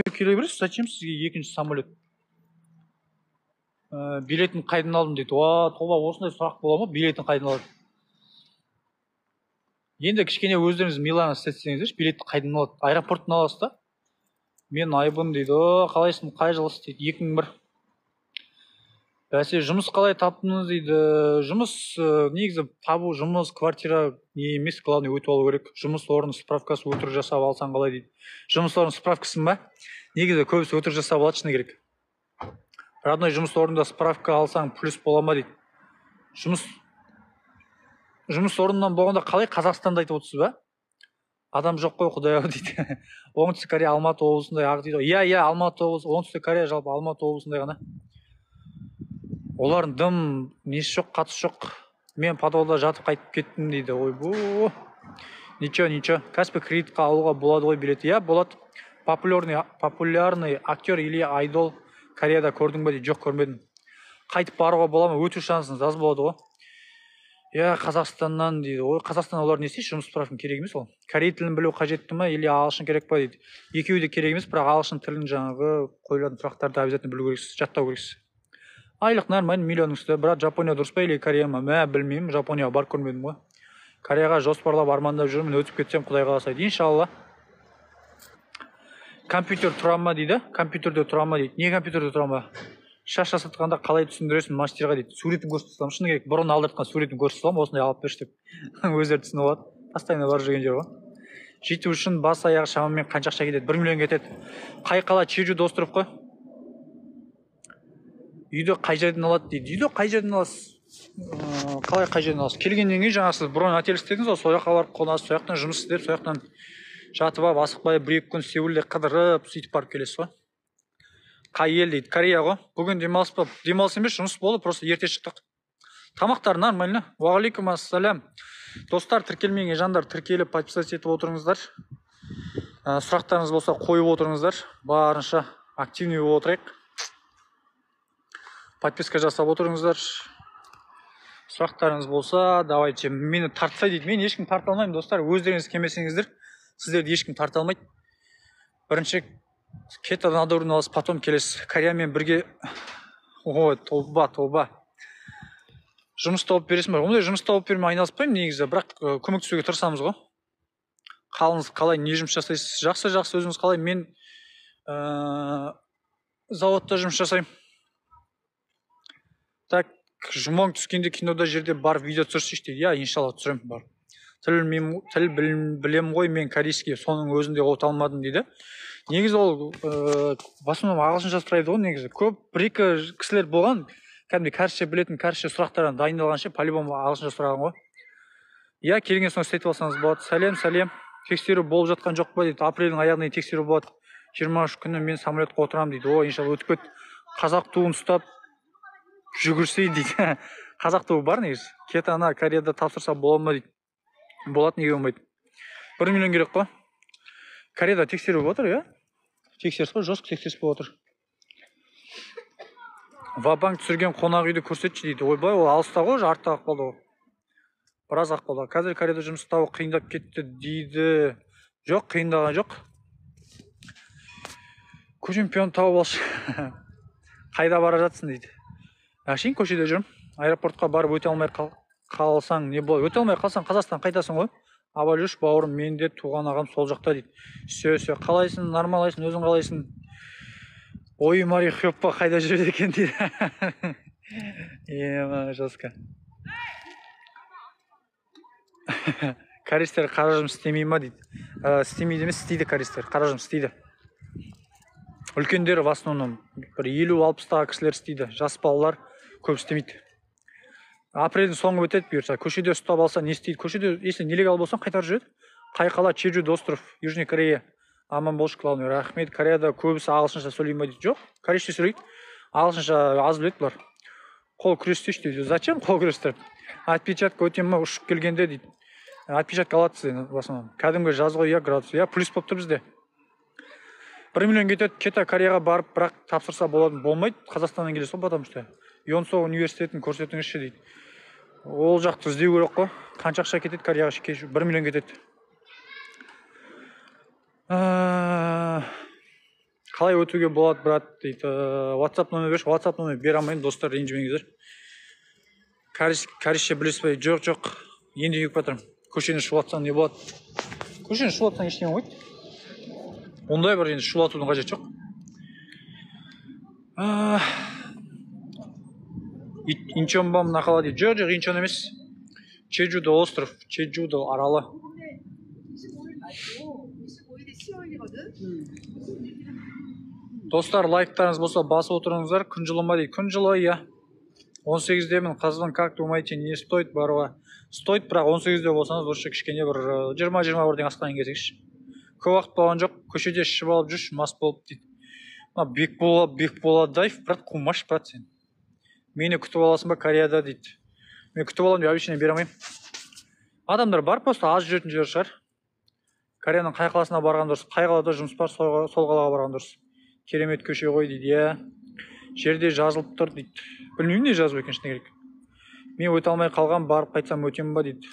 Келе бересіз, зачем сізге екінші самолет? Билетін қайдан алдым дейді. Уа, тоба, осындай сұрақ бола ма? Билетін қайдан алады? Енді кішкене өздеріңіз миларыңызды істетсеңіздерші, билетті қайдан алады? Аэропорттан аласыз да. Мен Айбын дейді. О, қалайсың, қай жылысыз дейді. 2001. Бәсе, жұмыс қалай таптыңыз дейді. Жұмыс негізі табу, жұмыс, квартира не емес, главное өтіп алу керек. Жұмыс орны справкасы өтірік жасап алсаң қалай дейді. Жұмыс орны справкасын ба? Негізі көбісі өтірік жасап алады, шыны керек. Родной жұмыс орнында справка алсаң плюс бола ма дейді. Жұмыс орнынан болғанда қалай, Қазақстанда айтып отырсыз ба? Адам жоқ қой, құдай ау дейді. Оңтүстік Корея Алматы облысындай ақ дейді. Иә, иә, Алматы облысы, Оңтүстік Корея жалпы Алматы облысындай ғана. Олардың дым несі жоқ, қатысы жоқ. Мен подвалда жатып қайтып кеттім дейді. Ойбу. Ничего, ничего. Каспи кредитқа алуға болады ғой билет. Иә, болады. Популярный актер или айдол Кореяда көрдің бе дейді. Жоқ, көрмедім. Қайтып баруға бола ма? Өту шансыңыз аз болады ғой. Иә, Қазақстаннан дейді. Ой, Қазақстан олар не істейді? Жұмыс справкам керек емес ол. Корей тілін білу қажетті ма или ағылшын керек па дейді. Екеуі де керек емес, бірақ ағылшын тілін жаңағы қойылатын сұрақтарды обязательно білу керексіз, жаттау керексіз. Айлық нормально, миллионның үсті. Бірақ Жапония дұрыс па или Корея ма? Мә, білмеймін, Жапонияға барып көрмедім ғой. Кореяға жоспарлап армандап жүрмін, өтіп кетсем құдай қаласа дейді. Иншалла. Компьютер тұра ма дейді? Компьютерде тұра ма дейді. Не компьютерде тұра ма? Шаш жасатқанда қалай түсіндіресің мастерға дейді. Суретін көрсете саламын. Шыны керек, бұрын алдыртқан суретін көрсете саламын, осындай алып берші деп. Өздері түсініп алады. Постоянно барып жүрген жер ғой. Жету үшін бас аяғы шамамен қанша ақша кетеді? 1 миллион кетеді. Қай қала? Чеджу остров қой. Үйді қай жерден алады дейді. Үйді қай жерден аласыз? Қалай қай жерден аласыз? Келгеннен кейін жаңа сіз бронь отель істедіңіз ғой, сол жаққа барып қонасыз, сол жақтан жұмыс істеп, сол жақтан жатып алып, асықпай 1-2 күн Сеулде қыдырып, сөйтіп барып келесіз ғой. Қай ел дейді? Корея ғой. Бүгін демалыс па? Демалыс емес, жұмыс болды, просто ерте шықтық. Тамақтар нормально. Уағалейкум ассалям. Достар, тіркелмеген жандар тіркеліп, подписаться етіп отырыңыздар. Сұрақтарыңыз болса қойып отырыңыздар. Барынша активный болып отырайық. Подписка жасап отырыңыздар. Сұрақтарыңыз болса, давайте. Мені тартса дейді. Мен ешкім тарта алмаймын, достар. Өздеріңіз келмесеңіздер, сіздерді ешкім тарта алмайды. Бірінші кет надорын аласыз, потом келесіз. Кореямен бірге. Ой, тоба, тоба. Жұмыс тауып бересің ба? Ондай жұмыс тауып бермей айналыспаймын негізі, бірақ көмектесуге тырысамыз ғой. Қалыңыз қалай, не жұмыс жасайсыз? Жақсы, жақсы, өзіңіз қалай? Мен заводта жұмыс жасаймын. Так, жұмаң түскенде кинода жерде барып видео түсірсейші дейді. Иә, иншалла түсіремін барып. Тіл білмеймін, тіл білемін ғой мен корейский, соның өзінде ота алмадым дейді. Негізі ол в основном ағылшынша сұрайды ғой негізі. Көп бір-екі кісілер болған, кәдімгідей кәрісше білетін, кәрісше сұрақтардан дайындалған ше, по-любому ағылшынша сұраған ғой. Иә, келген соң істетіп алсаңыз болады. Сәлем, сәлем. Тексеру болып жатқан жоқ па дейді. Апрельдің аяғына дейін тексеру болады. 23 күні мен самолетқа отырамын дейді. О, иншалла өтіп кет. Қазақ туын ұстап жүгірсей дейді. Қазақ туы бар негізі. Кет ана Кореяда тапсырса бола ма дейді. Болады, неге болмайды. 1 миллион керек қой. Кореяда тексеру болып жатыр, иә? Тексеріс қой, жестко тексеріс болып жатыр. Ва-банк түсірген қонақ үйді көрсетші дейді. Ойбай, ол алыста ғой, уже артта қалып қалды ғой. Біраз қалып қалды. Қазір Кореяда жұмыс табу қиындап кетті дейді. Жоқ, қиындаған жоқ. Чемпион тауып алшы. Қайда бара жатсың дейді. Әшейін көшеде жүрмін. Аэропортқа барып өте алмай қалсаң не болады? Өте алмай қалсаң Қазақстан қайтасың ғой. Абалюш бауырым, мен де туған ағам сол жақта дейді. Все, все, қалайсың, нормалайсың, өзің қалайсың? Ой, Мари Хёппа қайда жүреді екен дейді. Ема, жестко. Корейстер қара жұмыс істемей ма дейді. Істемейді емес, істейді корейстер, қара жұмыс істейді. Үлкендер в основном бір 50-60-тағы кісілер істейді, жас балалар көп істемейді. Апрельдің соңы бітеді бұйырса. Көшеде ұстап алса не істейді? Көшеде, если нелегал болсаң, қайтарып жібереді. Қай қала? Чеджу остров, Южный Корея. Аман болшы, главный. Рахмет. Кореяда көбісі ағылшынша сөйлей ма дейді. Жоқ, корейше сөйлейді. Ағылшынша аз біледі бұлар. Қол күрестейші дейді. Зачем қол күрестіріп? Отпечатка өте ма ұшып келгенде дейді. Отпечатка алады сізден в основном. Кәдімгі жаз ғой, иә, градус. Иә, плюс болып тұр бізде. 1 миллион кетеді. Кета Кореяға барып, бірақ тапсырса болады, болмайды. Қазақстаннан келесіз ғой, потому что. Йонсо университетін көрсетіңізші дейді. Ол жақты іздеу керек қой. Қанша ақша кетеді Кореяға? 1 миллион кетеді. Қалай өтуге болады, брат, дейді. WhatsApp номер берші. WhatsApp номер бере алмаймын, достар, ренжімеңіздер. Корейше білесіз бе? Жоқ, жоқ, енді үйреніп жатырмын. Көшені шулатсаң, не болады? Көшені шулатсаң, ештеңе болмайды. Ондай бір енді шулатудың қажеті жоқ. Инчон ба мына қала дейді. Жоқ, жоқ, Инчон емес, Чеджудо остров, Чеджудо аралы. 25일 말고 25일이 수요일이거든. Достар, лайктарыңыз болса, басып отырыңыздар. Күн жылы ма дейді. Күн жылы, иә. 18-демін, қызбын, как думаете, не стоит баруға? Стоит, бірақ 18-де болсаңыз, лучше кішкене бір 20-21-ден асқаннан келсеңізші. Көп уақыт болған жоқ. Көшеде ішіп алып жүрші мас болып дейді. Мына Бекболадаев, брат, қумаш, брат, сен. Мені күтіп аласың ба Кореяда дейді. Мен күтіп аламын деп обещание бере алмаймын. Адамдар бар, просто аз жүретін жер шығар. Кореяның қай қаласына барған дұрыс? Қай қалада жұмыс бар, сол қалаға барған дұрыс. Керемет көше ғой дейді, иә. Жерде жазылып тұр дейді. Білмеймін, не жазып екен, шыны керек. Мен өте алмай қалған, барып қайтсам, өтемін ба дейді.